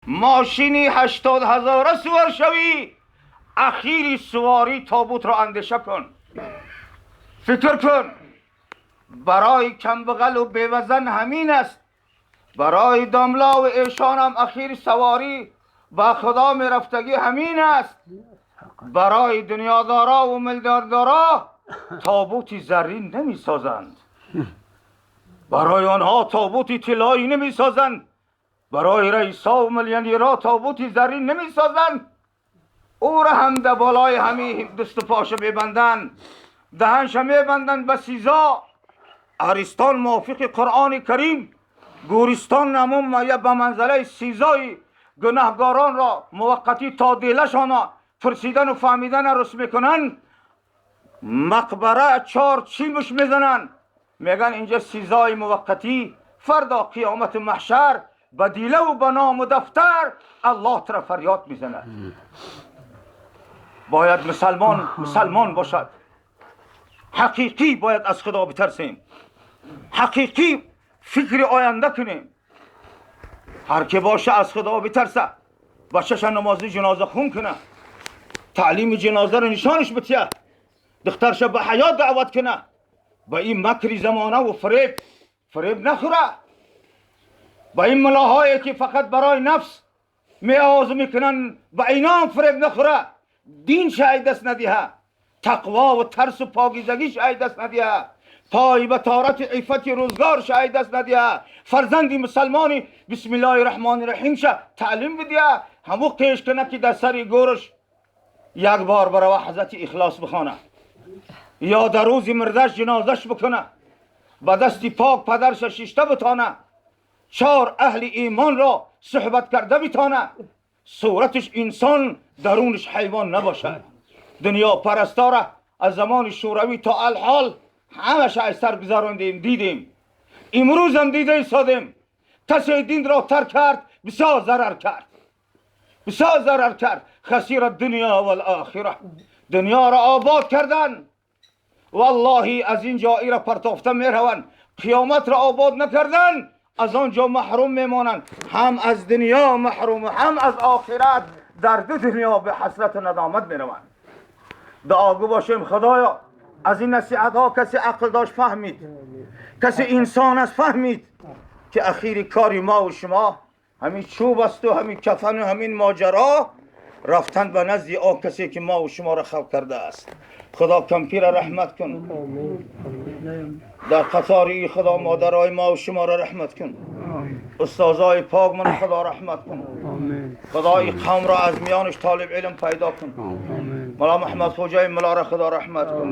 Мошини 80 ҳазора сувор шавӣ, ахири суворӣ тобутро андеша кун, фикр кун. Барои камбағалу бевазан ҳамин аст, барои домлаву эшонам ахири саворӣ ба худо мерафтагӣ ҳамин аст. Барои дунёдорову миллиарддоро тобути заррин намесозанд, барои онҳо тобути тиллоӣ намесозанд, барои раисову миллионерҳо тобути заррин намесозанд. Ӯро ҳам да болои ҳамин дасту поша мебанданд, даҳанша мебанданд ба сизо. Аристон мувофиқи Қуръони Карим гӯристон намун мая ба манзалаи сизои гунаҳгоронро муваққатӣ то дилашона пурсидану фаҳмидана рус мекунанд. Мақбара чор чимуш мезананд, мегӯянд: инҷа сизои муваққатӣ, фардо қиёмату маҳшар ба дилаву ба ному дафтар Аллоҳ тура фарёд мезанад. Бояд мусалмон мусалмон бошад ҳақиқӣ, бояд аз Худо битарсем, ҳақиқӣ фикри оянда кунем. Ҳар ки боша, аз Худо битарса, бачаша намози ҷаноза хун куна, таълими ҷанозаро нишонаш бития, духтарша ба ҳаёт даъват куна, ба ин макри замонаву фиреб фиреб нахӯра, ба ин мулоҳое ки фақат барои нафс меовоз мекунанд, ба инам фиреб нахӯра, динша ай даст надиҳа, тақвову тарсу покизагиша ай даст надиҳа, пой ба таҳорату иффати рӯзгорша ай даст надиҳа, фарзанди мусалмони бисмиллоҳи раҳмони раҳимша таълим бидиҳа. Ҳаму қеш кана ки дар сари гӯрш як бор барава ҳазрати Ихлос бихона ё дар рӯзи мирдаш ҷинозаш бикуна, ба дасти пок падарша шишта битона, чор аҳли имонро суҳбат карда битона, сураташ инсон, дарунаш ҳайвон набошад. Дунё парастора аз замони Шӯравӣ то алҳол ҳамаша аз сар гузарондем, дидем, имрӯзам дида истодем. Касе динро тарк кард, бисёр зарар кард, бисёр зарар кард. Хасира дунё валохира. Дунёро обод кардан, валлоҳи, аз ин ҷо ира партофта мераванд. Қиёматро обод накардан, аз он ҷо маҳрум мемонанд. Ҳам аз дунё маҳрум, ҳам аз охират, дар ду дунё ба ҳасрату надомат мераванд. Дуогӯ бошем. Худоё, аз ин насиҳатҳо касе ақл дошт, фаҳмид, касе инсон аст, фаҳмид, ки ахири кори мо ва шумо ҳамин чӯб асту ҳамин кафану ҳамин моҷаро, рафтан ба назди он касе ки мо ва шуморо халқ кардааст. Худо кампира раҳмат кун, дар қатори Худо модарои мо ва шуморо раҳмат кун, устозои пок ман Худо раҳмат кун. Худои қавмро аз миёнаш толиб илм пайдо кун. Мулло Муҳаммад Хоҷаи муллоро Худо раҳмат кун.